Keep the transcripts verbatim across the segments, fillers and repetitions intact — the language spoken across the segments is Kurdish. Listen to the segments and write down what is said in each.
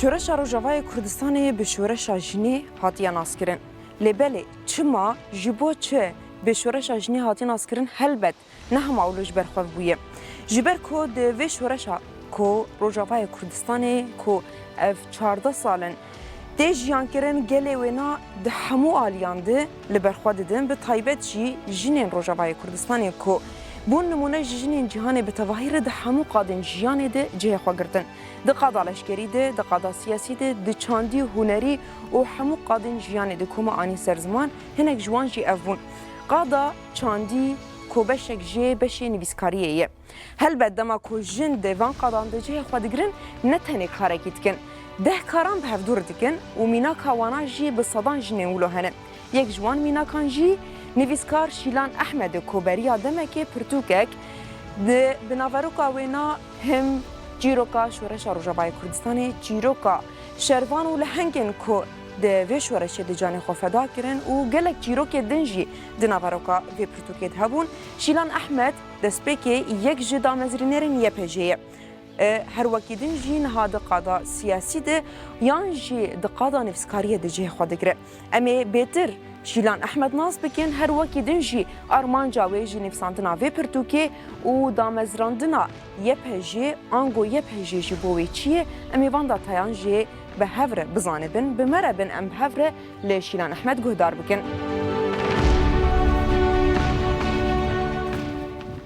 Şoreşa Rojavayê Kurdistanê bi şoreşa jinê hatiye naskirin. Lê belê çima, ji bo çi bi şoreşa jinê hatiye naskirin, helbet ne hema wilo ji ber xwe bûye. Ji ber ku di vê şoreşa ku Rojavayê Kurdistanê ku ev çardeh sal in tê jiyankirin, gelê wêna di hemû aliyan de li ber xwe didin, bi taybet jî jinên Rojavayê Kurdistanê ku bûn nimûne ji jinên cîhanê bi tevahî re di hemû qadên jiyanê de cihê xwe girtin. Di qada leşkerî de, di qada siyasî de, di çandî, hunerî û hemû qadên jiyanê de ku me anî ser ziman, hinek ji wan jî ev bûn. Qada çandî ku beşek jê beşê nivîskariyê ye. Helbet dema ku jin di van qadan de cihê xwe digirin, ne tenê karekî dikin. Deh karan bi hevdû re dikin û mînaka wana jî bi sedan jinên wilo hene. Yek ji wan mînakan jî nivîskar Şîlan Ehmed e ku beriya demekê pirtûkek di, bi naveroka wêna him çîroka Şoreşa Rojavayê Kurdistanê, çîroka şervan û lehengên ku di vê şoreşê de canê xwe feda kirin û gelek çîrokê din jî di naveroka vê pirtûkê de hebûn. Şîlan Ehmed destpêkê yek ji damezrînerên Y P J'ê ye. E, her wekî din jî niha di qada siyasî de yan jî di qada nivîskariyê de cihê xwe digire. Em ê bêtir Şîlan Ehmed nas bikin, her wekî din jî armanca wê ji nivîsandina vê pirtûkê û damezrandina Y P J'ê, ango Y P J jî bo wê çi ye, em ê van detayan jê bi hev re bizanibin. Bi me re bin, em bi hev re li Şîlan Ehmed guhdar bikin.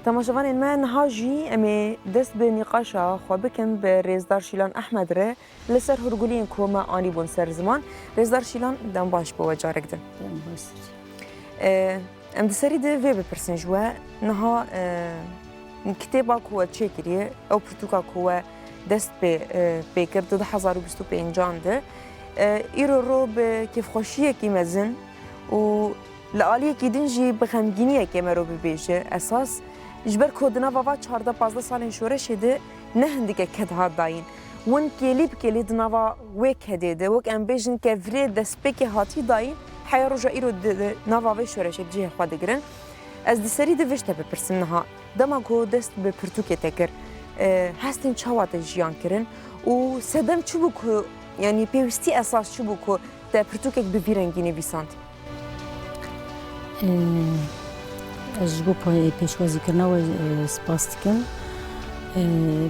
Temaşevanên me, niha jî em ê dest bi nîqaşa xwe bikin bi rêzdar Şîlan Ehmed re li ser hûrguliyên ku me anîbûn ser ziman. Rêzdar Şîlan, dem baş bo we carek din. Dem baş. E, em di serî de vê bipirsin ji we. Niha, e, kitêba ku we çêkiriye, ew pirtûka ku we dest pê, e, pê kir di du hezar û bîst û pêncan de, e, îro ro bi kêfxweşiyekî mezin û li aliyekî din jî bi xemgîniyekê mero bibêje esas, ji ber ku di nava va çardeh pazdeh salên şoreşê de ne hindike ked hat dayîn. Win kêlî bi kêlî di nava wê kedê de, wek em bêjin ke virê destpêkê hatî dayîn, heya roja îro di, di nava vê şoreşê cihê xwe digirin. Ez di serî de vê ji te bipirsim niha. Dema ku dest bi pirtûkê te kir, e, hestên çawa te jiyan kirin û sedem çi bû ku, yanî pêwîstî esas çi bû ku te pirtûkek bi vî rengî nivîsand? Ee, Ez ji bo pê-, pêşwazîkirina we, e, spas dikim. E,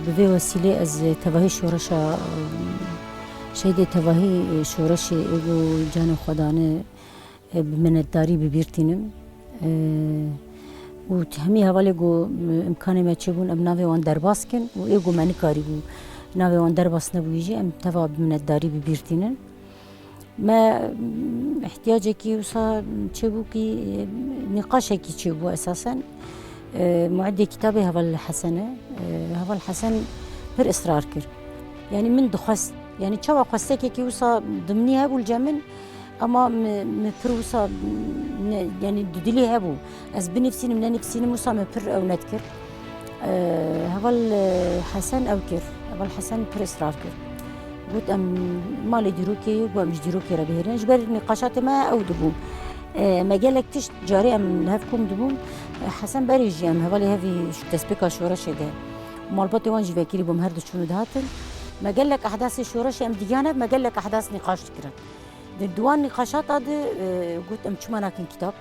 bi vê wesîlê ez tevahî şoreşa, e, şehîdê tevahî, e, şoreşê ê ku canê xwe dane, e, bi minetdarî bi bîr tînim. E, û hemî hevalê ku, e, imkanê me çêbûn, em navê wan derbas kin û ê ku me nikarîbû navê wan derbas nebûyî jî, em teva bi minetdarî bi bîr tînin. Me, mm, ihtiyacekî wisa çêbû kî, e, nîqaşekî çêbû esasen. E, muedê kitabê Heval Hesen e. E, Heval Hesen pir israr kir. Yanî min dixwest. Yanî çawa xwestekekî wisa dimnî hebû li cem min, ama mi, mi pir wisa, mm, ne, yanî di dilê hebû. Ez binivîsînim, nenivîsînim, wisa me pir ew nedikir. Eee, heval, eee, Hesen ew kir. Heval Hesen pir israr kir. Got, "Em malê dîrokê, got, em ji dîrokê re bihêrin." Ji ber nîqaşatê me ew dibû. Eee, me gelek tişt, carê em li hev kom dibûn. Eee, Hesen berê jî em hevalê hevî ş-, destpêka şoreşê de. Malbatê wan jî vekirî bû, em her diçûn û dihatin. Me gelek ehdasê şoreşê em digihane, me gelek ehdas nîqaş dikirin. Di wan nîqaşata de, e, got, "Em çima nakin kitab?"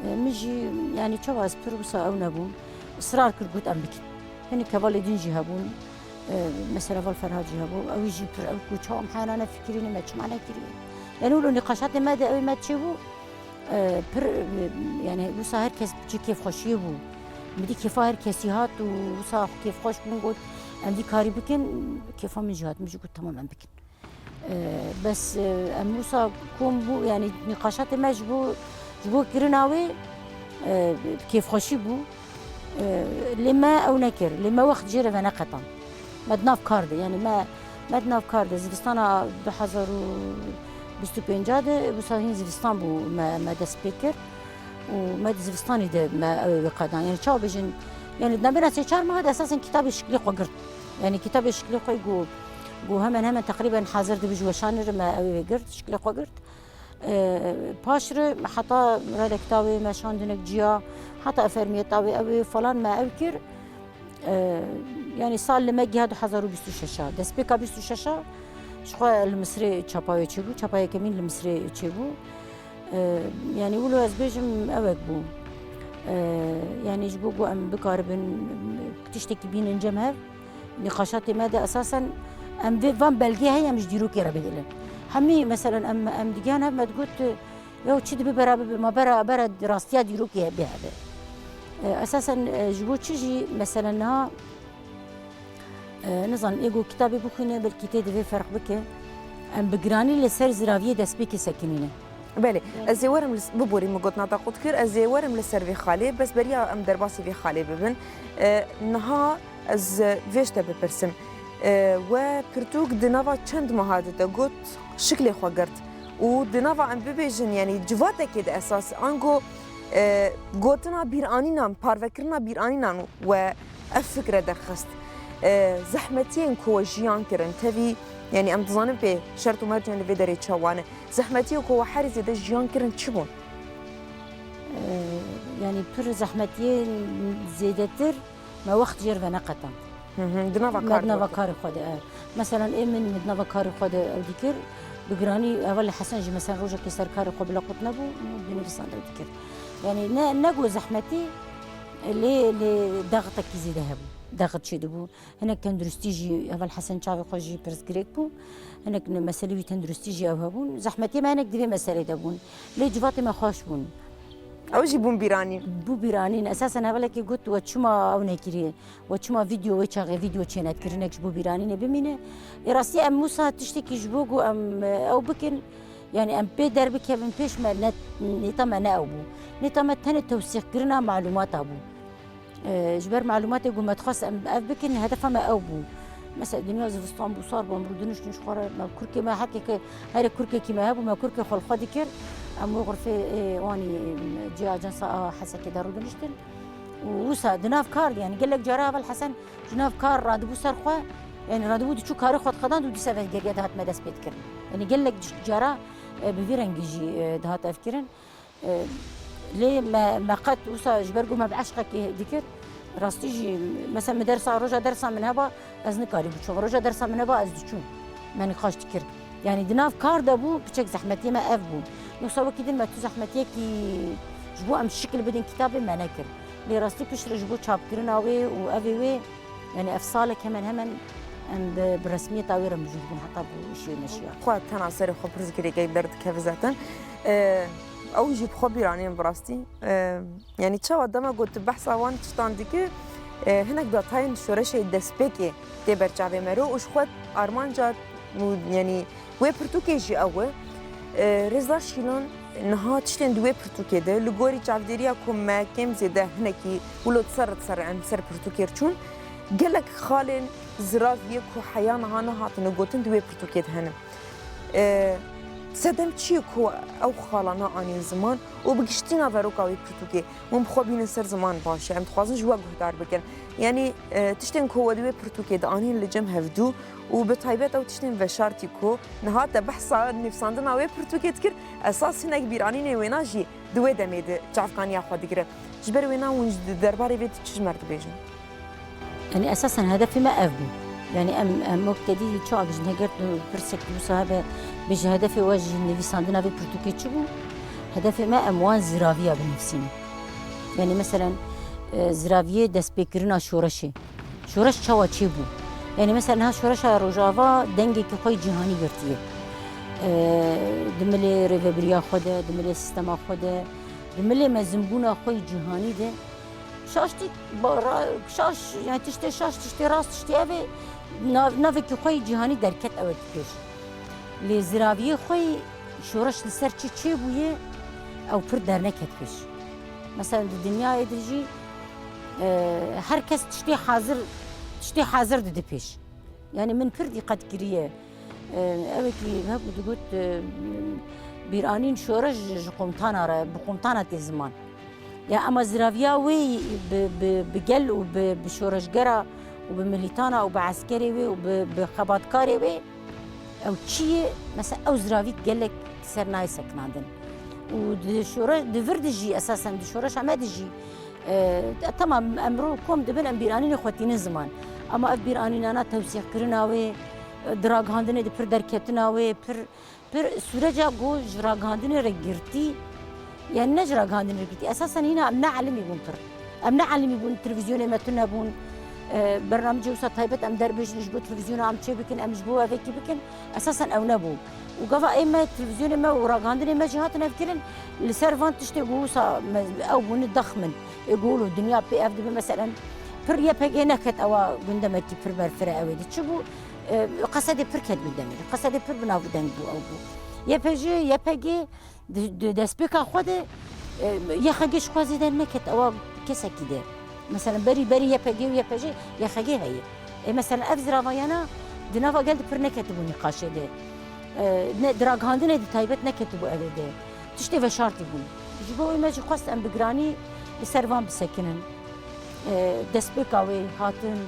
E, min jî, yanî çawa ez pir wisa ew nebûm. Israr kir, got, "Em bikin." Hinek hevalê din jî hebûn. E, mesela heval Ferhat jî hebû. Ew jî pir ew got, "Çawa em heyana nefikirîne, me çima nekiriye?" Yanî wilo nîqaşatê me de ew me çêbû. E, pir, e, yanî wisa her kes ji kêfxweşiyê bû. Min dî kêfa her kesî hat û wisa kêfxweş bûn, got, "Em vî karî bikin." Kêfa min jî hat. Min jî got, "Tamam, em bikin." E, bes, e, em wisa kom bû, yanî nîqaşatê me ji bo, ji bo kirina wê, e, kêfxweşî bû. E, lê me ew nekir, lê me wext jê re veneqetan. Me di nav kar de, yanî me, me di nav kar de, zivistana du hezar û bîst û pênc de, wisa hîn zivistan bû, me, me dest pê kir. Û me di zivistanê de me ew ê veqedan. Yanî çawa bêjin, yanî di navbera sê çar meha de esasen kitabê şiklê xwe girt. Yanî kitabê şiklê xwe got, got hemen hemen teqrîben hazir dibe ji weşanê re me ew ê girt, şiklê xwe girt. E, paş re heta redekta wê me şandinek ciya, heta efermiyeta wê ew ê falan me ew kir. E, yanî sal li me giha du hezar û bîst û şeş a. Destpêka bîst û şeş a, Ji xwe li Misrê çapa wê çêbû, çapa yekemîn li Misrê çêbû. E, yanî wilo ez bêjim ewek bû. E, yanî ji bo ku em bikaribin tiştekî bînin cem hev, nîqaşatê me de esasen em vê van belgê heye em ji dîrokê re bihêlin. Hemî meselen em, em digihan hev me digot, "Yo çi dibe bera bibe, ma bera, bera rastiya dîrokê bihebe." E, esasen, e, ji bo çi jî meselen niha E, nizanim, ê ku kitabê bixwîne, belkî tê divê ferq bike. Em bi giranî li ser ziraviyê destpêkê sekinîne. Belê, ez ê werim li, biborî min gotina te qut kir, ez ê werim li ser vê xalê, bes beriya em derbasî vê xalê bibin. E, niha ez vê ji te bipirsim. E, we pirtûk di nava çend meha de te got, şiklê xwe girt. Û di nava em bibêjin, yanî civatekê de esas, ango, e, gotina bîranînan, parvekirina bîranînan we ev fikre derxist. E, zehmetiyên ku we jiyan kirin, tevî, yanî em dizanin pê şert û mercên li vê derê çawa ne. Zehmetiyên ku we herî zêde jiyan kirin çi bûn? E, yanî pir zehmetiyên zêdetir me wext jêr veneqetand. Hı hı, di nava Me kar di nava digot. Karê xwe de, e. Meselen, ê min di nava karê xwe de ew dikir, bi giranî, heval Hesen jî, meselen, rojekê ser karê xwe bila qut nebû, dinivîsand ew dikir. Yanî ne, ne ku zehmetî, lê, lê dextekî zêde hebû. Dexet çêdibû. Hinek tenduristî jî, heval Hesen çavê xwe jî pirsgirêk bû. Hinek ne-, meselê wî tenduristî jî ew hebûn. Zehmetiyê me hinek di vê meselê de bûn. Lê civatê me xweş bûn. Ew jî bûn bîranîn. Bû bîranîn. Esasen hevalekê got, "We çima ew nekiriye? We çima vîdeo wê çaxê vîdeo çênedikir, hinek ji bo bîranînê bimîne?" Ê rastî em wisa tiştekî ji bo ku em, e, ew bikin, yanî em pê derbikevin pêş me ne, nêta me ne ew bû. Nêta me tenê tewsîxkirina malûmata bû. E, ji ber malûmatê ku me dixwest em ev bikin, hedefa me ew bû. Mesela dinya zivistan bû, sar bû, em rûdiniştin ji xwe re, me kurkê me hekeke, herê kurkekî me hebû, me kurkê xwe li xwe dikir, em wê xurfê, ê, wanî, cihê ajansa a Hesekê de rûdiniştin. Û wisa di nav kar de, yanî gelek cara heval Hesen ji nav kar radibû ser xwe, yanî radibû diçû karê xwe diqedand û dîsa vegeriya dihat me dest pê dikirin. Yanî gelek cara, e, bi vî rengî jî, e, dihat ev kirin. E, lê me, me qet wisa ji ber ku me bi eşqekê dikir, rastî jî, mesela min dersa, roja dersa min heba, ez nikarî biçûm. Roja dersa min heba, ez diçûm. Me nîqaş dikir. Yanî di nav kar de bû, piçek zehmetiyê me ev bû. Yoksa wekî din me tu zehmetiyekî ji bo em şikil bidin kitabê me nekir. Lê rastî piştre ji bo çapkirina wê û evê wê, yanî ev salek hemen hemen em bi, bi resmiyeta wê re mijûl bûn heta ku îşê me şiya. Xwe tena serê xwe pirsgirêkek derdikeve zaten. E, ew jî bi xwe bîranîn bi rastî. E, yanî çawa dema ku tu behsa wan tiştan dikî, e, hinek datayên şoreşê destpêkê tê ber çavê me re û ji xwe armanca û, yanî, wê pirtûkê jî ew e. E, Rêzdar Şîlan, niha tiştên di wê pirtûkê de, li gorî çavdêriya ku me kêm zêde hinekî wilo ser ser em ser pirtûkê çûn, gelek xalên ziraviyê ku heya niha nehatine gotin di wê pirtûkê de hene. E, sedem çi ye ku ew xalana anîn ziman û bi giştî naveroka wê pirtûkê hûn bi xwe bînin ser ziman baş e. Em dixwazin ji we guhdar bikin. Yanî, e, tiştên ku we di wê pirtûkê de anîn li cem hevdû û bi taybet ew tiştên veşartî ku niha te behsa nivîsandina wê pirtûkê dikir, esas hinek bîranînê wêna jî di wê demê de çavkaniya xwe digire. Ji ber wêna hûn ji derbarê vê çi ji me re dibêjin? Yanî esasen hedefê me ev bû. Yanî em, em wek te dî çawa bijin, heger tu pirsek tu wisa hebe, bêje hedefê we ji nivîsandina vê pirtûkê çi bû? Hedefê me em wan ziraviya binivîsînin. Yanî meselen, e, ziraviyê destpêkirina şoreşê. Şoreş çawa çêbû? Yanî mesela niha şoreşa Rojava dengekî xwe yî cîhanî girtiye. Eee, di milê rêvebiriya xwe de, di milê sîstema xwe de, di milê mezinbûna xwe yî cîhanî de şaş tî ba-, ra-, şaş, yani tiştê şaş, tiştê rast, tiştê ev ê nav-, navekî xwe yî cîhanî derket ew ê pêş. Lê ziraviyê xwe yî şoreş li ser çi çêbûye ew pir derneket pêş. Mesela di dinyayê de jî, e, her kes tiştê hazir, tiştê hazir dide pêş. Yani min pir dîqet kiriye. E, ewekî hebû digot, e, bîranîn şoreş ji, ji qomtana re, bi qomtana tê ziman. Ya ema ziraviya wê bi, bi, bi gel û bi, bi şoreşgera û bi milîtana û bi eskerê wê û bi, bi xebatkarê wê, ew çi ye? Mesela ew ziravî gelek ser nayê sekinandin. Û di şore-, di vir de jî, esasen di şoreşa me de jî, e, tamam, em ro kom dibin, em bîranînê xwe tînin ziman. Ama ev bîranînana tewsîfkirina wê, Di ragihandinê de pir derketina wê, pir, pir sûreca ku ji ragihandinê re girtî, yani ne ji ragihandinê re girtî, esasen hîna em ne elimî bûn pir. Em ne elimî bûn, televîzyonê me tune bûn. E, bernamecê wisa taybet em derbêjin ji bo televîzyona em çê bikin, em ji bo evekî bikin. Esasen ew nebû. Û gava ê me televîzyonê me û ragihandinê me jî hatin ev kirin, li ser van tiştê ku wisa me, ew bûne daxmin. Ê ku wilo dinya pê ev dibe, meselen, pir Y P G neket ewa gundemekî pir berfireh ew ê de. Çi bû? E, Qesedê pir ket gundemê de. Qesedê pir bi nav û deng bû ew bû. Y P G, Y P G di, di destpêka xwe de, e, Y H G ji xwe zêde neket ewa kesekî de. Meselen, berî, berî Y P G û Y P G, Y H G heye. Ê, meselen, ev ziravayana di nava gel de pir neketibû nîqaşê de. E, ne, di ragihandinê de taybet neketibû ev ê de. Tiştê veşartî bûn. Ji bo wê me jî xwest em bi giranî li ser van bisekinin. E, destpêka wê hatin,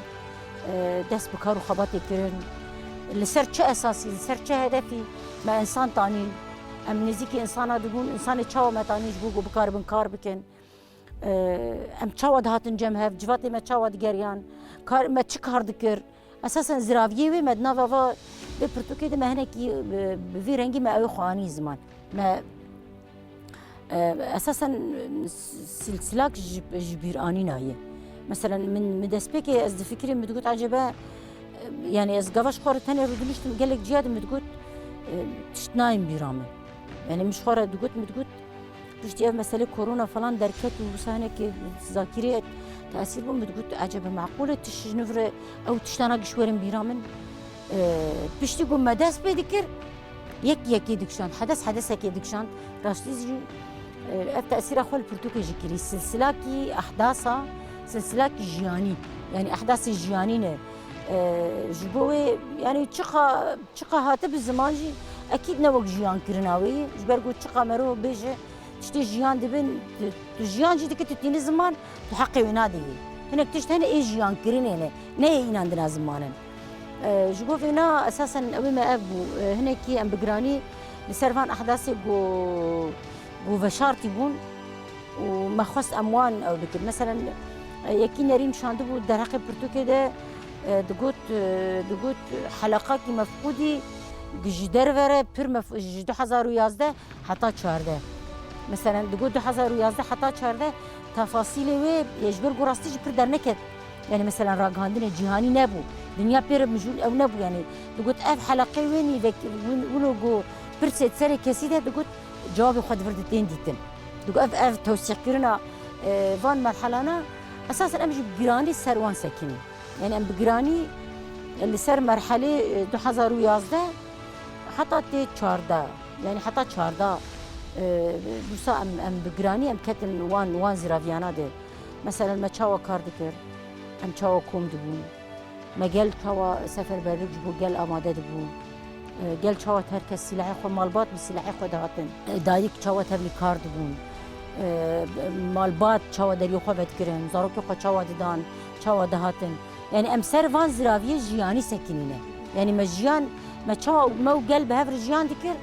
e, dest bi kar û xebatê kirin. Li ser çi esasî, li ser çi hedefî me însan tanîn? Em nêzîkî însana dibûn, însanê çawa me tanîn ji bo ku bikaribin kar bikin? E, em çawa dihatin cem hev, civatê me çawa digeriyan, kar, me çi kar dikir? Esasen ziraviyê wê me di nava va vê pirtûkê de me hinekî, e, bi vî rengî me ew ê xwe anî ziman. Me, e, esasen, e, silsilak ji, ji bîr anîna ye. Meselen, min, min destpêkê ez difikirîm, min digot, ecebe, e, yani ez gava ji xwe re tenê rûdiniştim, gelek ciya de min digot, e, tişt nayên bîra min. Yani min ji xwe re digot, min digot, piştî ev mesele korona falan derket û wisa hinekî zakîrê tesîr bû, min digot, ecebe meqûl e, tişt ji nû re ew tiştana giş werin bîra min. E, piştî ku me dest pê dikir, yek yekê dikişand, hedes hedesekê dikişand. Rastî jî, e, ev tesîra xwe li pirtûkê jî kirî. Silsilakî ehdasa, silsilakî jiyanî. Yani ehdasê jiyanî ne. E, ji bo wê, yani çiqa, çiqa hate bi ziman jî ekîd ne wek jiyan kirina wê ye. Ji ber ku çiqa mero bêje, tiştê jiyan dibin, tu, tu jiyan jî dike, tu tînî ziman, tu heqê wê nadeyê. Hinek tişt hene ê jiyan kirinê ne, ne yê înandina zimanin. E, ji bo vêna esasen ew ê me ev bû. E, hinekî em bi giranî li ser van ehdasê ku, ku veşartî bûn û me xwest em wan ew bikin. Meselen, e, yekî nerî nişandibû derheqê pirtûkê de, e, digot, e, digot heleqakî mefqûdî ji derve re pir mef-, ji du hezar û yazdeh heta çardeh. Meselen, digot du hezar û yazdeh heta çardeh tefasîlê wê, e, ji ber ku rastî jî pir derneket. Yani, meselen, ragihandinê cîhanî nebû. Dinya pê re mijûl ew nebû. Yani, digot, ev heleqê wê nîvek, win-, wilo ku pirsê di serê kesî de, digot, cewabê xwe di vir de tên dîtin. Digot, ev, ev tewsîqkirina, e, van merhelana, esasen em jî bi giranî ser wan sekinîn. Yani, em bi giranî, e, li ser merhelê, e, du hezar û yazdeh heta tê çardeh, yani heta çardeh, e, wisa em, em bi giranî em ketin wan, wan ziraviyana de. Meselen, me çawa kar dikir, em çawa kom dibûn, me gel çawa seferberlik ji bo gel amade dibû, e, gel çawa her kes sîlehê xwe, malbat bi sîlehê xwe dihatin, e, dayik çawa tevlî kar dibûn, e, malbat çawa deriyê xwe vedikirin, zarokê xwe çawa didan, çawa dihatin. Yani em ser van ziraviyê jiyanî sekinîne. Yani me jiyan, me çawa me û gel bi hev re jiyan dikir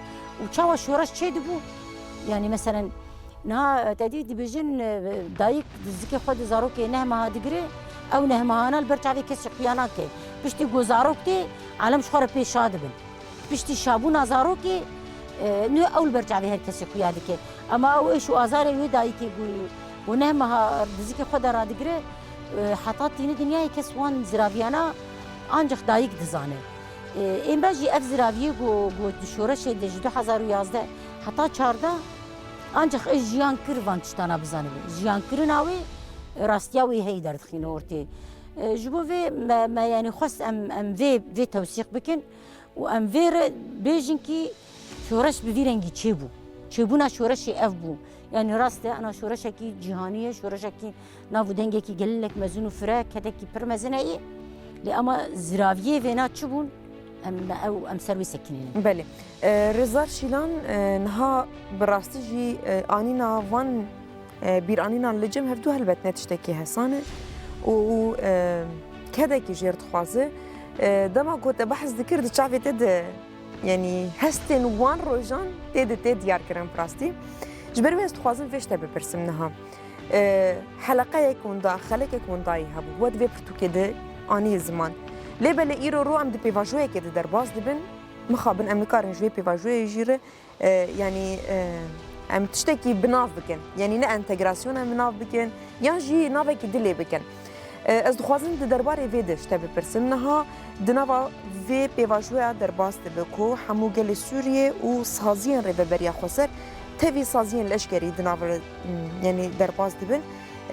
û çawa şoreş çêdibû. Yani meselen, niha te dî dibêjin, e, dayik dizikê xwe di zarokê neh meha digire, ew neh mehana li ber çavê kesî xuya nake. Piştî ku zarok tê, alem ji xwe re pê şa dibin. Piştî şabûna zarokê, e, nû ew li ber çavê her kesî xuya dike. Ema ew êş û azarê wê dayikê ku, ku neh meha dizikê xwe de radigire, e, heta tîni dinyayê kes wan ziraviyana ancaq dayik dizane. E, ê me jî ev ziraviyê ku, ku di şoreşê de ji du hezar û yazdeh heta çardeh ancaq ê jiyan kir van tiştana bizanibe. Jiyankirina wê, e, rastiya wê heyî derdixîne ortê. E, ji bo vê me, me, yani xwest em, em vê, vê tewsîq bikin. Û em vê re bêjin kî şoreş bi vî rengî çêbû. Çêbûna şoreşê ev bû. Yani rast e, ana şoreşekî cîhanî ye, şoreşekî nav û dengekî gelek mezin û fireh, kedekî pir mezin heye. Lê ama ziraviyê vêna çi bûn? Em, ew, em ser wê sekinînin. Belê. E, Rêzdar Şîlan, e, niha bi rastî jî, e, anîna van e, bîranînan li cem hevdu helbet ne tiştekî hesan e û, û, e, kedekî jêr dixwaze. E, dema ku te behs dikir di çavê te de, yanî hestên wan rojan tê de tê diyar kirin bi rastî. Ji ber wê ez dixwazim vê ji te bipirsim niha. E, heleqeyek winda, xelekek windayî hebû. We di vê pirtûkê de anî ziman. Lê belê îro ro em di pêvajoyekê de derbas dibin, mixabin em nikarin ji wê pêvajoyê jî re, e, yanî, e, em tiştekî bi nav bikin. Yanî ne entegrasyona bi nav bikin, yan jî navekî dilê bikin. E, ez dixwazim di derbarê vê de ji te bipirsim. Niha di nava vê pêvajoya derbas dibe ku hemû gelê Sûriyê û saziyên Rêveberiya Xweser tevî saziyên leşkerî di nav re, yanî derbas dibin.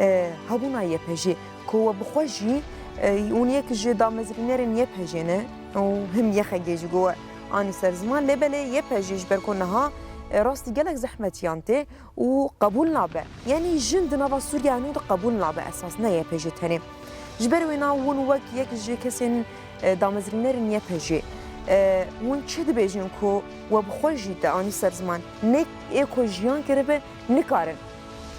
E, hebûna Y P G ku we bi xwe jî, e, hûn yek ji damezrînerên Y P G ne û him Y X G jî ku we anî ser ziman, lê belê Y P G ji ber ku niha, e, rastî gelek zehmetiyan tê û qebûl nabe. Yanî jin di nava Sûriya nû de qebûl nabe esas, ne Y P G tenê. Ji ber wêna hûn wek yek ji kesên, e, damezrînerên Y P G, e, hûn çi dibêjin ku we bi xwe jî te anî ser ziman, ne ê ku jiyan kiribe, nikarin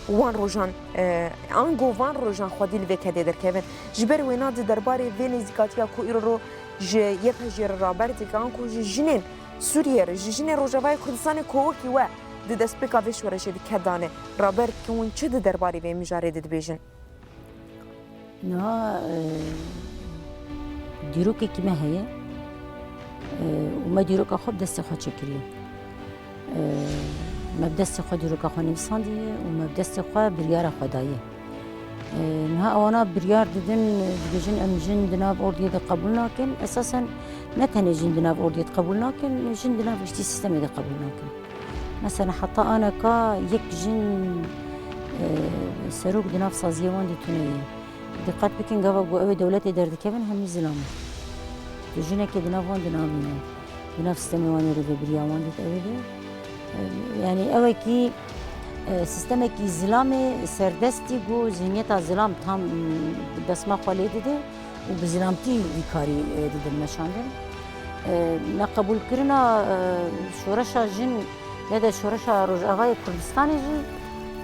wan rojan, e, ango van rojan xwedî li vê kedê derkevin. Ji ber wêna di derbarê vê nêzîkatiya ku îro ro ji Y P G re raber dike, ango ji jinên Sûriyê re, ji jinên Rojavayê Kurdistanê ku wekî we di destpêka vê şoreşê de ked dane, raber dike, hûn çi di derbarê vê mijarê de dibêjin? Niha, e, dîrokekî me heye, e, û me dîroka xwe bi destê xwe çêkiriye. E, me bi destê xwe dîroka xwe nivîsandiye û me bi destê xwe biryara xwe daye. E, niha ewana biryar didin, dibêjin, em jin di nav ordiyê de qebûl nakin. Esasen ne tenê jin di nav ordiyê de qebûl nakin, jin di nav giştî sîstemê de qebûl nakin. Mesela heta aneka yek jin, e, serok di nav saziyê wan de tune ye. Diqet bikin, gava ku ew ê dewletê derdikevin hemî zilam e. Tu jinekê di nav wan de nabîne. Di nav sîstemê wan ê rêvebiriya wan de ew ê de. E, yanî ewekî, e, sîstemekî zilamê serdestî ku zihniyeta zilam tam, e, destma xwe lê dide. û bi zilamtî vî karî, e, didin meşandin. E, neqebûlkirina, e, şoreşa jin ya de şoreşa Rojavayê Kurdistanê jî,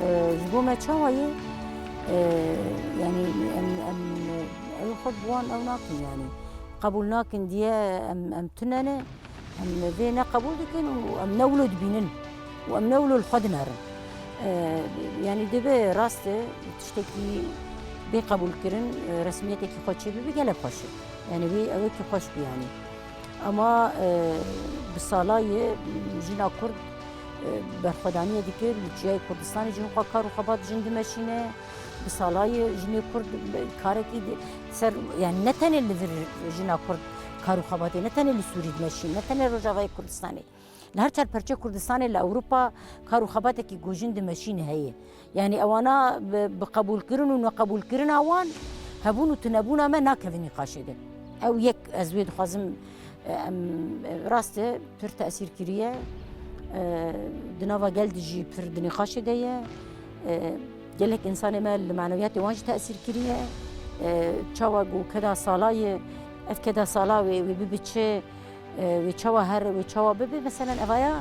e, ji bo me çawa ye? E, yanî em, em, ew xwe bi wan ew nakin yanî. Qebûl nakin diye em, em tune ne. Em vê ne qebûl dikin û em ne wilo dibînin û em ne wilo li xwe dinerin. E, yanî dibe rast e, tiştekî bê qebûlkirin, e, resmiyetekî xwe çêbibe gelek xweş e. Yanî wê ew yekî xweş bû yanî. Ama, e, bi sala ye jina Kurd, e, berxwedaniyê dike, li çiyayê Kurdistanê jî hinkwa kar û xebat jin dimeşîne. Bi sala ye jinê Kurd karekî di-, ser, yanî ne tenê li vir jina Kurd kar û xebatê, ne tenê li Sûrî dimeşîn, ne tenê Rojavayê Kurdistanê. Li her çar perçê Kurdistanê li Ewropa kar û xebatekî ku jin dimeşîne heye. Yanî ewana bi, bi qebûlkirin û neqebûlkirina wan hebûn û tunebûna me nakevin nîqaşê de. Ew yek ez wê dixwazim, e, em, e, rast e, pir tesîr kiriye. E, di nava gel de jî pir di nîqaşê de ye. E, gelek însanê me li manewiyatê wan jî tesîr kiriye. E, çawa ku keda sala ye, ev keda sala wê, wê bibe çi, e, wê çawa here, wê çawa bibe, meselen evaya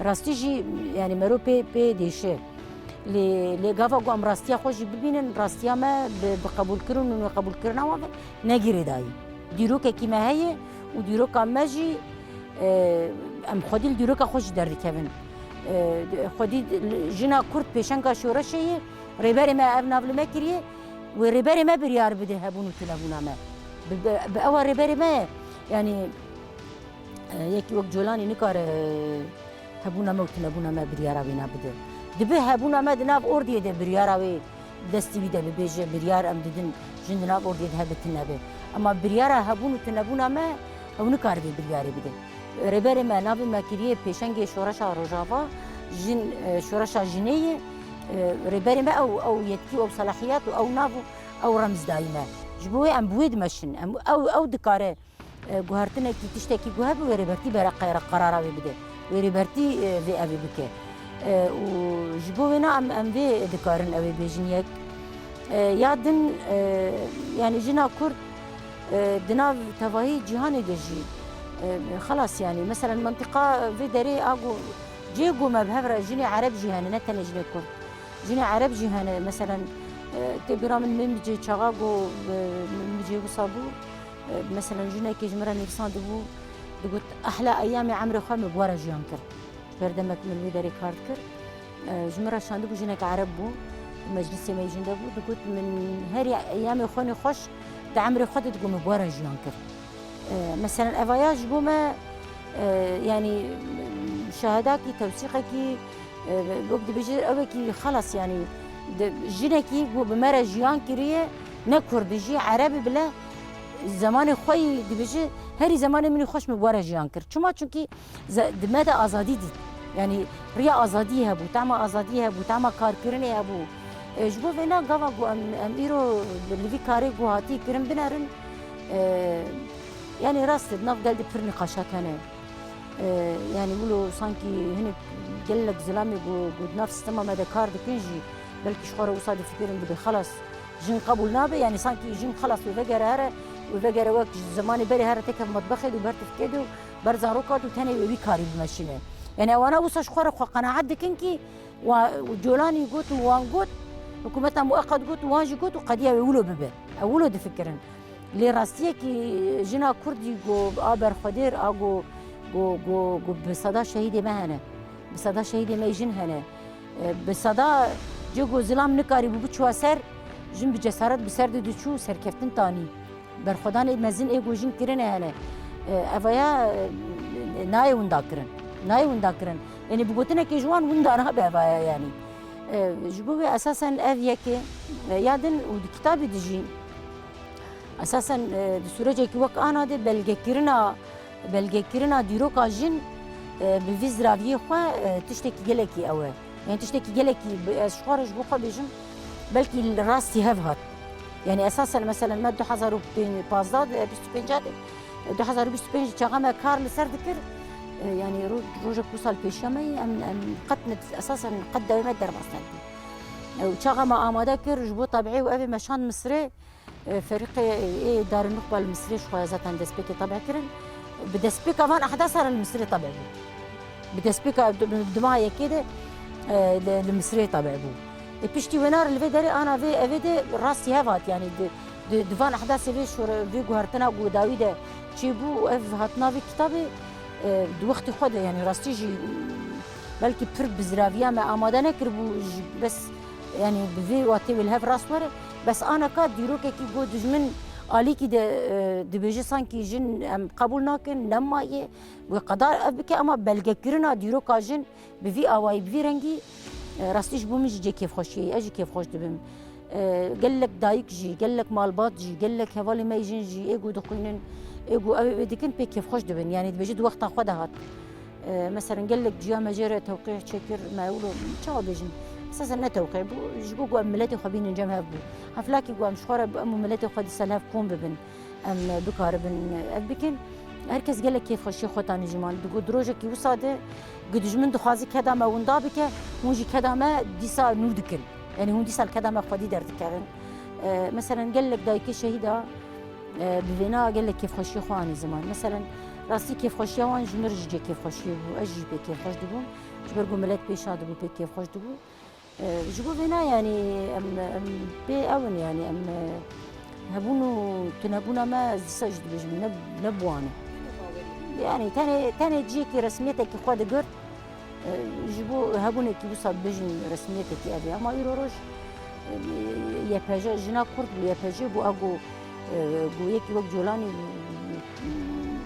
rastî jî, yanî mero pê, pê dêşe. Lê, lê gava ku em rastiya xwe jî bibînin, rastiya me bi, bi qebûlkirin û neqebûlkirina wan ve ne girêdayî. Dîrokekî me heye û dîroka me jî, e, em xwedî li dîroka xwe jî derdikevin. E, xwedî jina Kurd pêşenga şoreşê ye, rêberê me ev nav li me kiriye, wê rêberê me biryar bide hebûn û tunebûna me. Bi, bi, bi ewa rêberê me ye. Yanî, e, yekî wek Colanî nikare, e, hebûna me û tunebûna me biryara wêna bide. Dibe hebûna me di nav ordiyê de biryara wê destî wî de bibêje, biryar em didin jin di nav ordiyê de hebe tune be. Ema biryara hebûn û tunebûna me, ew nikare vê biryarê bide. Rêberê me navê me kiriye pêşengê şoreşa Rojava, jin, e, şoreşa jinê ye. E, rêberê me ew, ew yetkî, ew selahiyet û ew nav û ew remz dayî me. Ji bo wê em bi wê dimeşin. Em, ew, ew dikare, e, guhertinekî, tiştekî ku hebe wê rêbertî bere qe-, qerara wê bide. Wê rêbertî, e, vê evê bike. E, û ji bo wêna em, em vê dikarin ew ê bêjin yek. E, ya din, e, yanî jina Kurd, e, di nav tevahî cîhanê de jî, e, xelas yanî. Meselen, mentiqa vê derê a ku cihê ku me bi hev re jinê Ereb jî hene, ne tenê jinê Kurd. Jinê Ereb jî hene, meselen, e, tê bîra min, min bicê çaxa ku, e, min bicê wisa bû, e, meselen, jinekê ji min re nivîsandibû, digot, "Ehla eyamê emrê xwe min bi we re jiyan kir." Ji ber demek min li wê derê kar dikir. E, ji min re şandibû, jinek Ereb bû, meclisê me yê jin de bû, digot, "Min herî eyamê xwe nê xweş di emrê xwe de, digot, min bi we re jiyan kir." E, meselen, evaya ji bo me, e, yanî, şahidakî, tewsîqekî, e, wek dibêje, ewekî xelas, yanî, di, jinekî ku bi me re jiyan kiriye, ne Kurd jî, Ereb bile, zemanê xwe yî dibêje, herî zemanê min î xweş min bi we re jiyan kir. Çima? Çunkî ze-, di me de azadî dît. Yanî riya azadiyê hebû, tema azadiyê hebû, tema karkirinê hebû. E, ji bo vêna gava ku em, em îro li vî karê ku hatî kirin binerin, e, yanî rast e, di nav gel de pir nîqaşat hene. E, yanî wilo sankî hinek gelek zilamê ku, ku di nav sîstema me de kar dikin jî, belkî ji xwe re wisa difikirin, dibê xelas, jin qebûl nabe, yanî sankî jin xelas wê vegere here, wê vegere wek ji zemanê berê here têkeve metbexê de û ber tifkê de û ber zaroka de û tenê wê wî karî bimeşîne. Yanî ewana wisa ji xwe re xwe qenaet dikin kî wa, Colanî got û wan got, hikûmeta mueqet got û wan jî got û qediya wê wilo bibe. Ew wilo difikirin. Lê rastiyekî jina Kurdî ku a berxwedêr a ku, ku, ku, ku bi seda şehîdê me hene. Bi seda şehîdê me jin hene. E, bi seda cê ku zilam nikarîbû biçûa ser, jin bi cesaret bi ser de diçû serkeftin tanî. Berxwedanê mezin ê ku jin kirine hene. E, evaya, e, nayê winda kirin. Nayê winda kirin. Yanî bi gotinekê ji wan winda nabe evaya yanî. E, ji bo wê esasen ev yekê, e, ya din û di kitabê de jî esasen, e, di sûrecekî wek ana de belgekirina, belgekirina dîroka jin, e, bi vî ziraviyê xwe, e, tiştekî gelekî ew e. Yani tiştekî gelekî bi, ez ji xwe re ji bo xwe bêjim, belkî li rastî hev hat. Yani esasen mesela me du hezar û pazdeh de, bîst û pênc de, du hezar û bîst û pênc çaxa me kar li ser dikir. E, yani ro-, rojek ku sal pêşiya me yî, em, em qet ne, esasen qet dewê me derbas nebû. E, û çaxa me amade kir, ji bo tabiê û evê me şand Misirê, e, ferîqê, e, ê Darülnuxba li Misirê ji xwe zaten destpêkê tabe kirin. Bi destpêka van ehdasa re li Misirê tabe bû. Bi destpêka di, di meha yekê de, e, li, li Misirê tabe bû. E, piştî wêna re li vê derê ana vê evê de rastî hev hat, yanî di, di, di van ehdasê vê şore, vê guhertina ku dawî de çêbû û ev hatina vê kitabê, e, di wextê xwe de, yanî rastî jî, belkî pir bi ziraviya me amade nekiribû, ji bes, yanî bi vê watê wê li hev rast were. Bes aneka dîrokekî ku dijmin alîkî de, e, dibêje sankî jin em qebûl nakin, nemaye, wê qedar ev bike, ama belgekirina dîroka jin bi vî awayî, bi vî rengî, e, rastî ji bo min jî cê kêfxweşiyê ye. Ez jî kêfxweş dibim. E, gelek dayik jî, gelek malbat jî, gelek hevalê me yê jin jî ê ku dixwînin, ê ku ew ê dikin pê kêfxweş dibin. Yanî dibêje di wexta xwe de hat. E, meselen gelek ciya me jê re tewqî çêkir, me wilo çawa bêjin? Esasen ne tewqî bû, ji bo ku em miletê xwe bînin cem hev bû. Heflakî ku em ji xwe re em û miletê xwe dîsa li hev kom bibin. Em bikaribin ev bikin. Her kes gelek kêfxweşiyê xwe tanî ji man. Digot, di rojekî wisa de ku dijmin dixwaze keda me winda bike, hûn jî keda me dîsa nû dikin. Yanî hûn dîsa li keda me xwedî derdikevin. E, meselen gelek dayikê şehîda, e, bi vêna gelek kêfxweşiyê xwe anî ziman. Meselen rastî kêfxweşiya wan ji min re jî cê kêfxweşiyê bû. Ez jî pê kêfxweş dibûm. Ji ber ku milet pê şa dibû, pê kêfxweş dibû. E, ji bo vêna, yanî, em, em pê ew in, yanî, em, e, hebûn û tunebûna me, ez dîsa jî dibêjim, ne, ne bi wan e. Yanî, tenê, tenê cihekî resmiyetekî xwe digirt, e, ji bo hebûnekî wisa bibêjin resmiyetekî ev e. Ama îro roj, e, Y P J, jina Kurd bû, Y P J bû, a ku, e, ku yekî wek Colanî, e,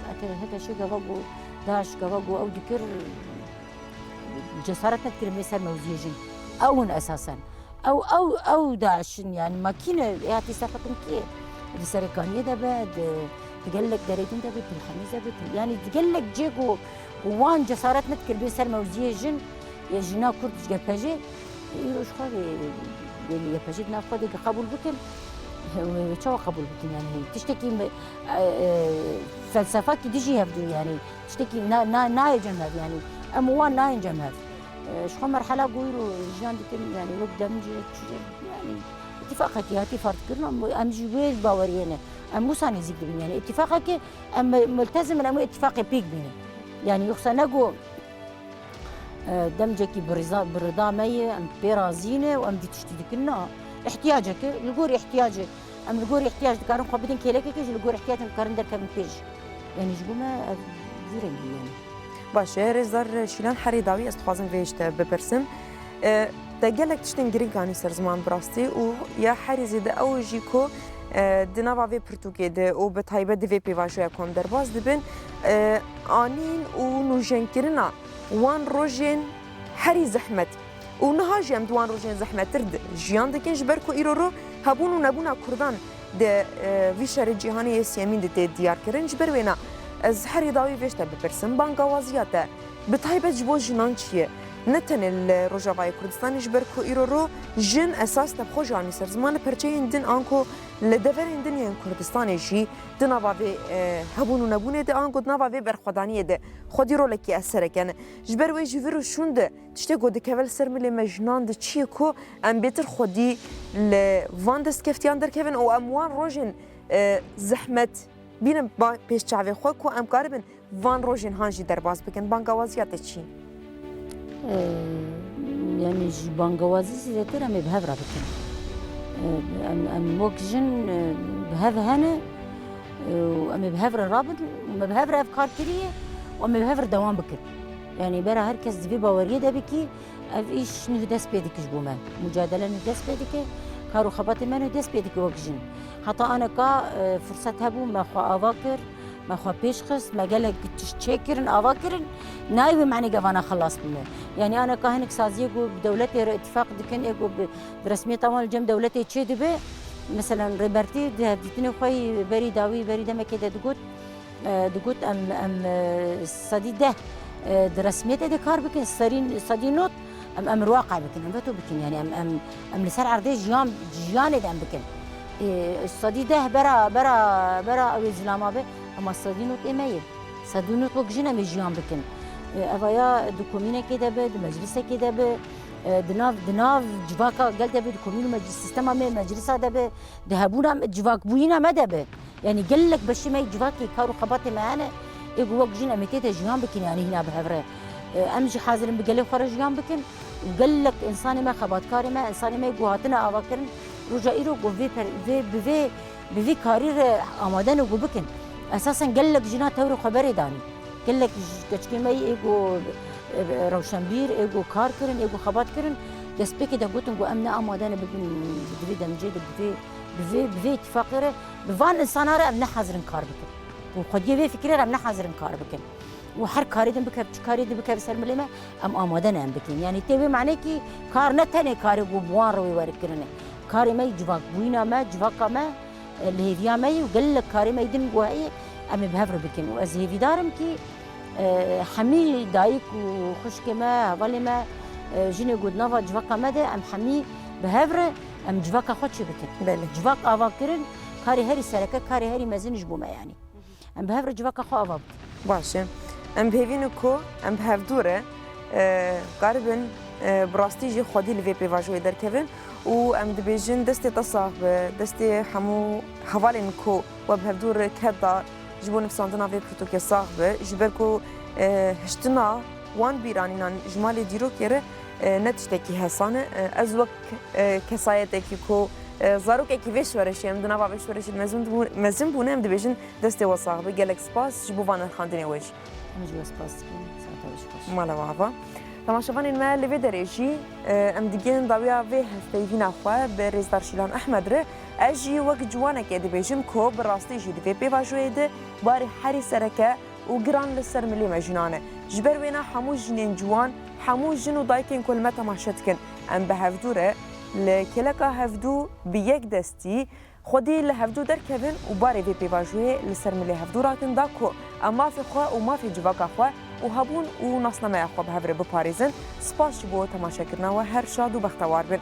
hete, hete şê gava ku DAIŞ, gava ku ew dikir, cesaret nedikirin bê ser mewziyê jin. Ew in esasen. Ew, ew, ew DAIŞ in, yani makîne ê hatî ser hikim kî ye? Di Serêkaniyê de be, di, di gelek derê din de be, Til Hemîz de be, Til-, yani di gelek cê ku, ku wan cesaret nedikir bê ser mewziyê jin, yê jina Kurd ji Y P J, îro ji xwe vê, vê Y P J di nav xwe de qebûl bikin, çawa qebûl bikin yani? Tiştekî me, e, e, felsefakî dijî hev dû yani. Tiştekî na, na, nayê cem hev, yanî em û wan nayên cem hev. E, ji xwe merhela ku îro jiyan dikin, yanî wek demcî, çi, yanî îtîfaqekî hatî ferdkirin, em, em jî wê baweriyê ne. Em wisa nêzîk dibin, yanî îtîfaqekê em multezim in, em wê îtîfaqê pêk bînin. Yanî yoxsa ne ku, e, demcekî bi rîza, bi rida me ye, em pê razî ne û em vî tiştî dikin, na. Îhtiyacek e, li gor îhtiyacê. Em li gor îhtiyac dikarin xwe bidin kêlekekê jî, li gor îhtiyacên dikarin derkevin pêş. Yanî ji bo me ev vî rengî ye. Baş e, rêzdar Şîlan, herî dawî ez dixwazim vê ji te bipirsim. E, te gelek tiştên girîng anî ser ziman bi rastî û ya herî zêde ew jî ku e, di nava vê pirtûkê de û bi taybet di vê pêvajoya ku em derbas dibin, e, anîn û nûjenkirina wan rojên herî zehmet û niha jî em di wan rojên zehmettir de jiyan dikin, ji ber ku îro ro hebûn û nebûna Kurdan di, e, vî şerê cîhanê yê siyemîn de tê diyar kirin. Ji ber wêna ez herî dawî vê ji te bipirsim, bangawaziya te bi taybet ji bo jinan çi ye? Ne tenê li Rojavayê Kurdistanê, ji ber ku îro ro jin esas te bi xwe jî anî ser ziman, li perçeyên din anku li deverên din yên Kurdistanê jî di nava vê, e, hebûn û nebûnê de anku di nava vê berxwedaniyê de xwedî rolekî eserek hene. Ji ber wê ji vir û şûn de tiştê ku dikeve li ser milê me jinan de çi ye ku em bêtir xwedî li van destkeftiyan derkevin û em wan rojên, e, zehmet bînin ba pêş çavê xwe ku em karibin van rojên han jî derbas bikin. Bangawaziya te çi? Ee, yani ji bangawazî zêdetir em ê bi hev re bikin. Ee, em, em wek jin, e, bi hev hene, e, û em ê bi hev re rabin, û me bi hev re ev kar kiriye, û em ê bi hev re dewam bikin. Yani bera her kes di vê baweriyê de bikî, ev îş nuh dest pê dike ji bo me. Mucadele nuh dest pê dike, kar û xebatê me nuh dest pê dike wek jin. Heta aneka, e, firset hebû, me xwe ava kir, me xwe pêş xist, me gelek tişt çêkirin, ava kirin, nayê wê menê gevana xelas bime. Yani aneka hinek saziyê ku bi dewletê re îtîfaq dikin, ê ku bi, bi resmiyeta wan li cem dewletê çê dibe, meselen Rêbertî di hevdîtinê xwe yî berî dawî, berî demekê de digot, e, digot, em, em, e, sedî deh, e, di resmiyetê de kar bikin, serî, sedî not, em, em rewaqe bikin, em veto bikin, yani em, em, em li ser erdê jiyan, jiyanê de em bikin. E, sedî deh bera, bera, bera ew ê zilama be, ema sedî not ê me ye. Sedî not wek jin em ê jiyan bikin. E, evaya di komînekê de be, di meclisekê de be, e, di nav, di nav civaka gel de be, di komîn û meclis, sîstema me, meclisa de be, di hebûna me, civakbûyîna me de be. Yani gelek beşê me yê civakê kar û xebatê me hene, ê ku wek jin em ê tê de jiyan bikin, yani hîna bi hev re. E, em jî hazir in bi gelê xwe re jiyan bikin. Û gelek însanê me, xebatkarê me, însanê me yê ku hatine avakirin, roja îro ku vê per-, vê, bi vê, bi vê karî re amade ne ku bikin. Esasen gelek jina tewrê xwe berê danî. Gelek ji keçikên me yê ê ku, e, rewşenbîr, ê ku kar kirin, ê ku xebat kirin, destpêkê de gotin ku em ne amade ne bibin di vê demcê de, bi vê, bi vê, bi vê îtîfaqê re, bi van însana re em ne hazir in kar bikin. Û xwediyê vê fikrê re em ne hazir in kar bikin. Û her karê din bike, çi karê din bike bi ser milê me, em amade ne em bikin. Yani tê wê manekî kar ne tenê karê ku bi wan re wê were kirine. Karê me yê civakbûyîna me, civaka me, e, li hêviya me yî û gelek karê me yî din ku heye, em ê bi hev re bikin. Û ez hêvîdar im kî, e, hemî dayik û xwişkê me, hevalê me, e, jinê ku di nava civaka me de, em hemî bi hev re em civaka xwe çê bikin. Belê. Civak ava kirin, karê herî sereke, karê herî mezin ji bo me yanî. Em bi hev re civaka xwe ava bikin. Baş e. Em bi hêvî ne ku em bi hevdû re, e, karibin, e, bi rastî jî xwedî li vê pêvajoyê derkevin û em dibêjin destê te sax be, destê hemû hevalên ku we bi hevdû re ked da ji bo nivîsandina vê pirtûkê sax be, ji ber ku, e, hiştina wan bîranînan ji malê dîrokê re, e, ne tiştekî hesan e. E, ez wek, e, kesayetekî ku, e, zarokekî vê şoreşê, em di nava vê şoreşê de mezin bû-, mezin bûne, em dibêjin destê we sax be. Gelek spas ji bo van nirxandinê we jî. Em jî we spas dikin. Saeta we jî xweş. Mala we ava. Temaşevanên me, li vê derê jî, e, em digihên dawiya vê hevpeyvîna xwe bi rêzdar Şîlan Ehmed re. Ez jî wek ciwanekê dibêjim ku bi rastî jî di vê pêvajoyê de barê herî sereke û giran li ser milê me jinan e. Ji ber wêna hemû jinên ciwan, hemû jin û dayikên ku li me temaşe dikin, em bi hevdû re li kêleka hevdû bi yek destî xwedî li hevdû derkevin û barê vê pêvajoyê li ser milê hevdû rakin da ku em mafê xwe û mafê civaka xwe û hebûn û nasnameya xwe bi hev re biparêzin. Spas ji bo temaşekirina we, her şad û bextewar bin.